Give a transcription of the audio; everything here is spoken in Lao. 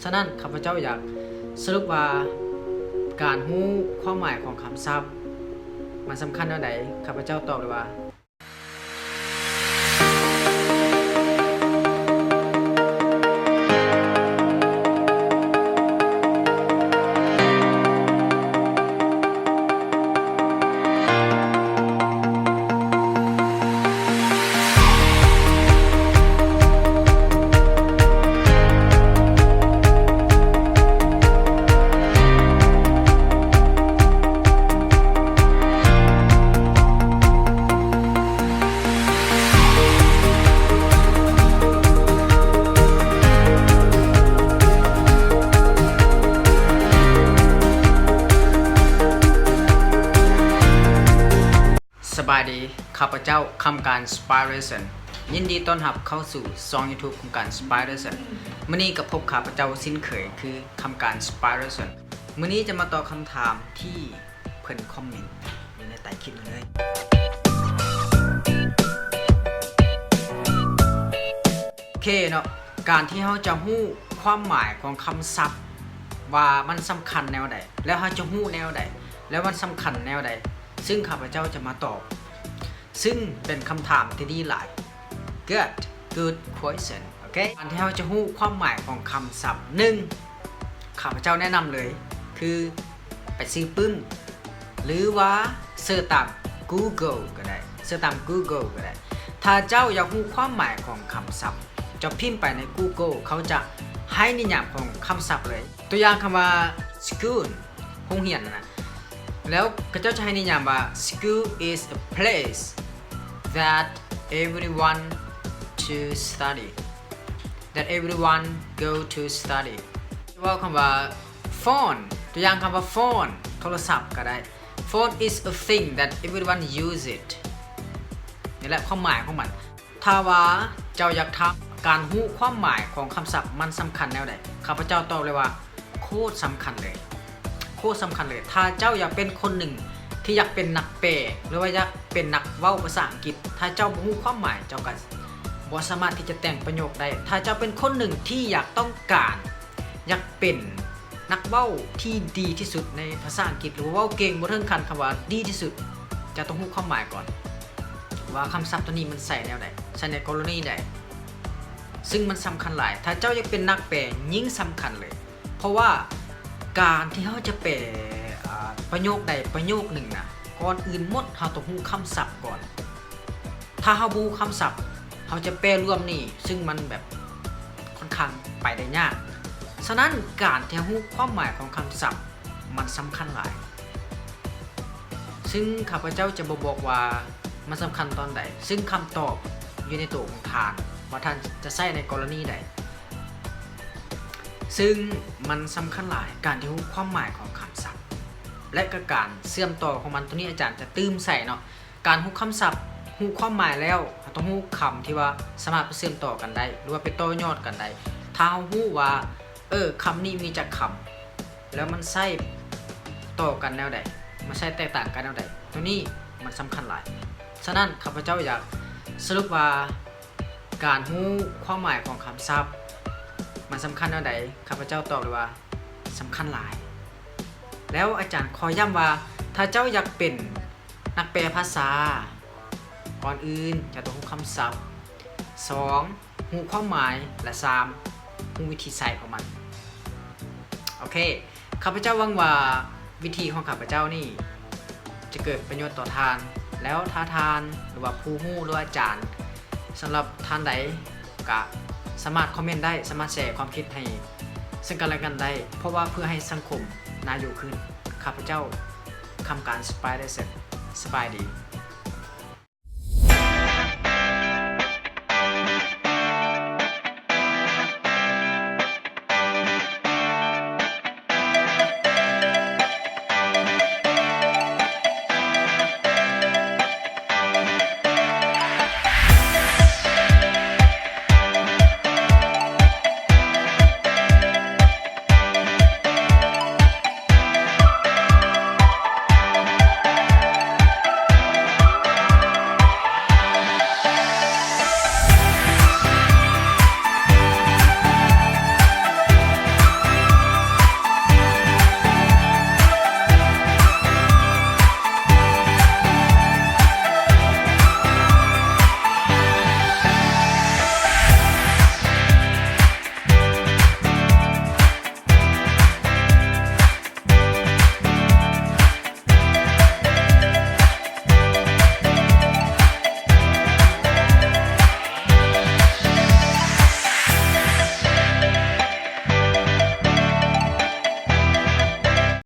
ສະນັ້ນ ຂ້າພະເຈົ້າຢາກສະຫຼຸບວ່າ ການຮູ້ຄວາມໝາຍຂອງຄຳສັບ ມັນສຳຄັນແນວໃດ? ຂ້າພະເຈົ້າຕອບເລີຍວ່າ ສະບາຍດີ ຂ້າພະເຈົ້າ ຄຳການ Spy Lesson ຍິນດີຕ້ອນຮັບເຂົ້າສູ່ຊ່ອງ YouTube ຄຳການ Spy Lesson ມື້ນີ້ກໍພົບຂ້າພະເຈົ້າເຊັ່ນເຄີຍ ຄື ຄຳການ Spy Lesson ມື້ນີ້ຈະມາຕອບຄຳຖາມທີ່ເພິ່ນຄອມເມັນຢູ່ໃນໃຕ້ຄລິບນີ້ເລີຍ. ໂອເຄເນາະ, ການທີ່ເຮົາຈະຮູ້ຄວາມໝາຍຂອງຄຳສັບວ່າມັນສຳຄັນແນວໃດ ແລ້ວເຮົາຈະຮູ້ແນວໃດ ແລ້ວມັນສຳຄັນແນວໃດ ຊຶ່ງຂ້າພະເຈົ້າຈະມາຕອບ ຊຶ່ງເປັນຄຳຖາມທີ່ດີຫຼາຍ. Good, good question. ໂອເຄ ການທີ່ເຮົາຈະຮູ້ຄວາມໝາຍຂອງຄຳສັບ ໜຶ່ງ ຂ້າພະເຈົ້າແນະນຳເລີຍ ຄືໄປຊື້ປຶ້ມ ຫຼືວ່າເສີດຕາມ Google ກໍໄດ້ ເສີດຕາມ Google ກໍໄດ້. ຖ້າເຈົ້າຢາກຮູ້ຄວາມໝາຍຂອງຄຳສັບ ເຈົ້າພິມໄປໃນ Google ເຂົາຈະໃຫ້ນິຍາມຂອງຄຳສັບເລີຍ. ຕົວຢ່າງຄຳວ່າ school ໂຮງຮຽນນະ ແລ້ວເຂົາເຈົ້າຈະໃຫ້ນິຍາມວ່າ school is a place that everyone to study, that everyone go to study. ເວົ້າຄຳວ່າ phone ຕົວຢ່າງຄຳວ່າ phone ໂທລະສັບກໍໄດ້. Phone is a thing that everyone use it. ນີ້ແຫຼະຄວາມໝາຍຂອງມັນ. ຖ້າວ່າເຈົ້າຢາກຖາມການຮູ້ຄວາມໝາຍຂອງຄຳສັບມັນສຳຄັນແນວໃດ? ຂ້າພະເຈົ້າຕອບເລີຍວ່າ ໂຄດສຳຄັນເລີຍ ໂຄດສຳຄັນເລີຍ. ຖ້າເຈົ້າຢາກເປັນຄົນໜຶ່ງທີ່ຢາກເປັນນັກແປ ຫຼືວ່າຢາກເປັນນັກເວົ້າພາສາອັງກິດ, ຖ້າເຈົ້າບໍ່ຮູ້ຄວາມໝາຍ ເຈົ້າກໍບໍ່ສາມາດທີ່ຈະແຕ່ງປະໂຫຍກໄດ້. ຖ້າເຈົ້າເປັນຄົນໜຶ່ງທີ່ຢາກຕ້ອງການ ຢາກເປັນນັກເວົ້າທີ່ດີທີ່ສຸດໃນພາສາອັງກິດ ຫຼືວ່າເວົ້າເກັ່ງບໍ່ເຖິງຂັ້ນຄຳວ່າດີທີ່ສຸດ, ເຈົ້າຕ້ອງຮູ້ຄວາມໝາຍກ່ອນ ວ່າຄຳສັບຕົວນີ້ມັນໃຊ້ແນວໃດ ໃຊ້ໃນກໍລະນີໃດ. ຊຶ່ງມັນສຳຄັນຫຼາຍ ຖ້າເຈົ້າຢາກເປັນນັກແປຍິ່ງສຳຄັນເລີຍ ເພາະວ່າການທີ່ເຮົາຈະແປ ອາ ປະໂຫຍກໃດປະໂຫຍກໜຶ່ງນະ ກ່ອນອື່ນໝົດເຮົາຕ້ອງຮູ້ຄຳສັບກ່ອນ. ຖ້າເຮົາບໍ່ຮູ້ຄຳສັບ ເຮົາຈະແປລວມນີ້ ຊຶ່ງມັນແບບຄ່ອນຂ້າງໄປໄດ້ຍາກ. ສະນັ້ນ ການທີ່ເຮົາຮູ້ຄວາມໝາຍຂອງຄຳສັບ ມັນສຳຄັນຫຼາຍ. ຊຶ່ງຂ້າພະເຈົ້າຈະບໍ່ບອກວ່າມັນສຳຄັນຕອນໃດ, ຊຶ່ງຄຳຕອບຢູ່ໃນໂຕຂອງທ່ານ ວ່າທ່ານຈະໃຊ້ໃນກໍລະນີໃດ. ຊຶ່ງມັນສຳຄັນຫຼາຍ ການທີ່ຮູ້ຄວາມໝາຍຂອງຄຳສັບ ແລະ ກໍການເຊື່ອມຕໍ່ຂອງມັນ. ໂຕນີ້ອາຈານຈະຕື່ມໃສ່ເນາະ. ການຮູ້ຄຳສັບ ຮູ້ຄວາມໝາຍແລ້ວ ເຮົາຕ້ອງຮູ້ຄຳທີ່ວ່າສາມາດໄປເຊື່ອມຕໍ່ກັນໄດ້ ຫຼືວ່າໄປຕໍ່ຍອດກັນໄດ້. ຖ້າເຮົາຮູ້ວ່າ ເອີ ຄຳນີ້ມີຈັກຄຳ ແລ້ວມັນໃຊ້ຕໍ່ກັນແນວໃດ ມັນໃຊ້ແຕກຕ່າງກັນແນວໃດ ໂຕນີ້ມັນສຳຄັນຫຼາຍ. ສະນັ້ນ ຂ້າພະເຈົ້າຢາກສະຫຼຸບວ່າ ການຮູ້ຄວາມໝາຍຂອງຄຳສັບ ມັນສຳຄັນແນວໃດ? ຂ້າພະເຈົ້າຕອບເລີຍວ່າ ສຳຄັນຫຼາຍ. ແລ້ວອາຈານຂໍຢ້ຳວ່າ ຖ້າເຈົ້າຢາກເປັນນັກແປພາສາ ກ່ອນອື່ນເຈົ້າຕ້ອງຮູ້ຄຳສັບ, ສອງ ຮູ້ຄວາມໝາຍ ແລະ ສາມ ຮູ້ວິທີໃຊ້ຂອງມັນ. ໂອເຄ ຂ້າພະເຈົ້າຫວັງວ່າວິທີຂອງຂ້າພະເຈົ້ານີ້ຈະເກີດປະໂຫຍດຕໍ່ທ່ານ. ແລ້ວຖ້າທ່ານ ຫຼືວ່າຜູ້ຮູ້ ຫຼືວ່າອາຈານ ສຳລັບທ່ານໃດ ກະສາມາດຄອມເມັນໄດ້, ສາມາດແຊຄວາມຄິດໃຫ້ເຊິ່ງກັນແລະກັນໄດ້ ເພາະວ່າເພື່ອໃຫ້ສັງຄົມໜ້າຢູ່ຂຶ້ນ. ຂ້າພະເຈົ້າ ຄຳການ Spy Lesson ສະບາຍດີ.